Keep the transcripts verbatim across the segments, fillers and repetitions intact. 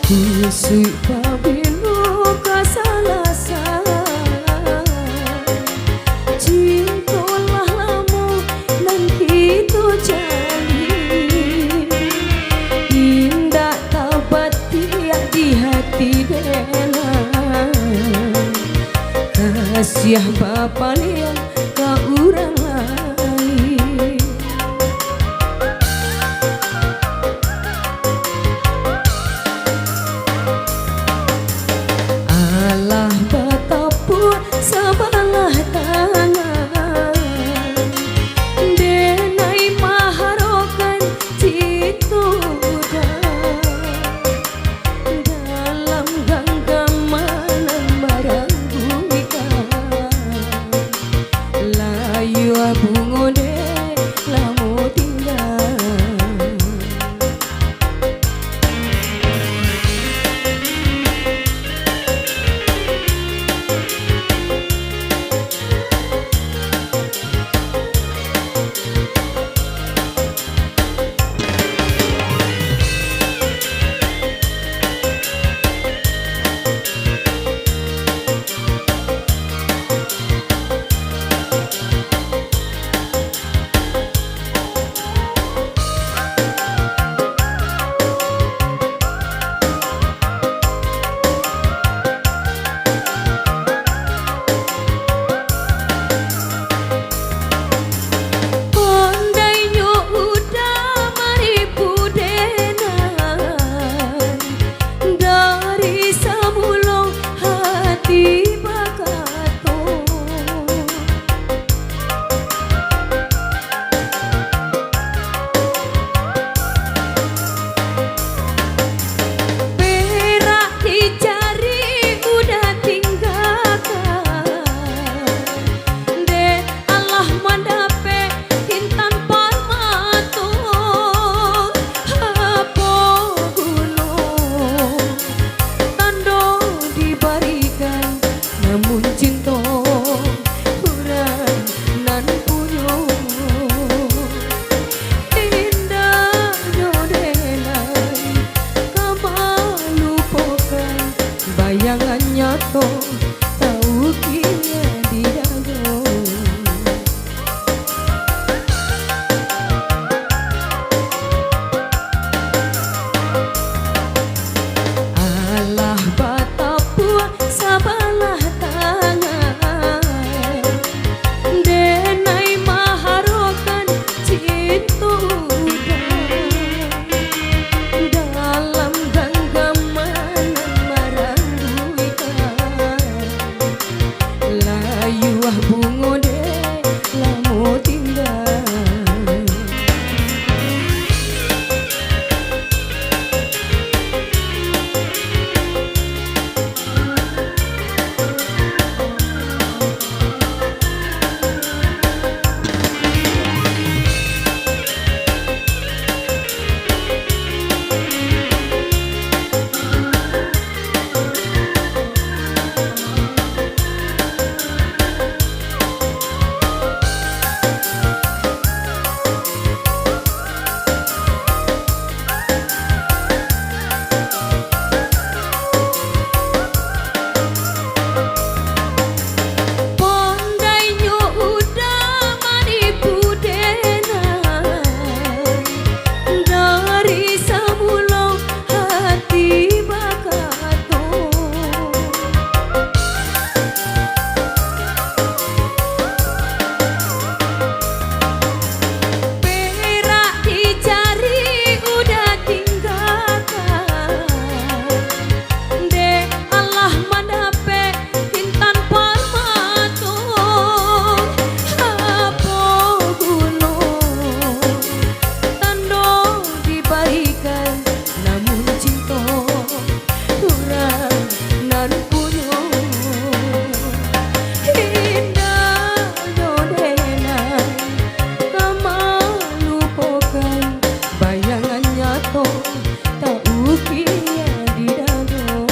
Kusuik pabilo ka salasan, cinto lah lamo nan kito jalin. Indak tabatiak di hati dena, kasiah bapaliang ka urang lain. Alah batapuak sabalah tangan, denai maharokan cinto urang. Dalam ganggaman nan marangguikan, layua bungo dek lamo tingga. Pandainyo uda maribu denan, dari samulo hati bakato. Perak di jari uda tinggakan, dek alah mandapek intan parmato. Apo guno tando dibarikan, namun cinto urang nan punyo. Indahnyo denai ka malupokan, bayangan nyato taukia di dado. Alah batapuak sabalah tangan, denai maharokan cinto urang. Dalam ganggaman nan marangguikan, layuah bungo dek lamo tingga. Pandainyo uda manipu denai, dari samulo hati bakato. Perak di jari uda tinggakan, dek alah mandapek intan parmato. Apo guno tando dibarikan, namun cinto urang nan punyo. Indahnyo denai ka malupokan, bayangan nyato taukia di dado.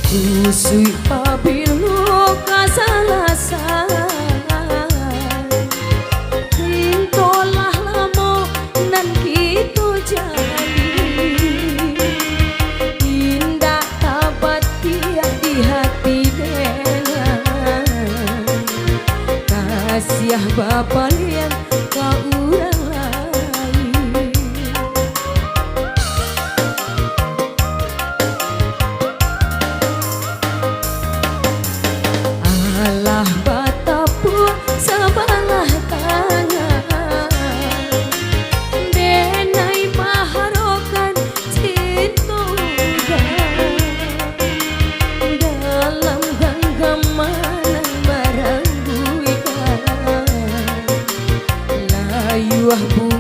Kusuik pabilo ka salasan, Wah,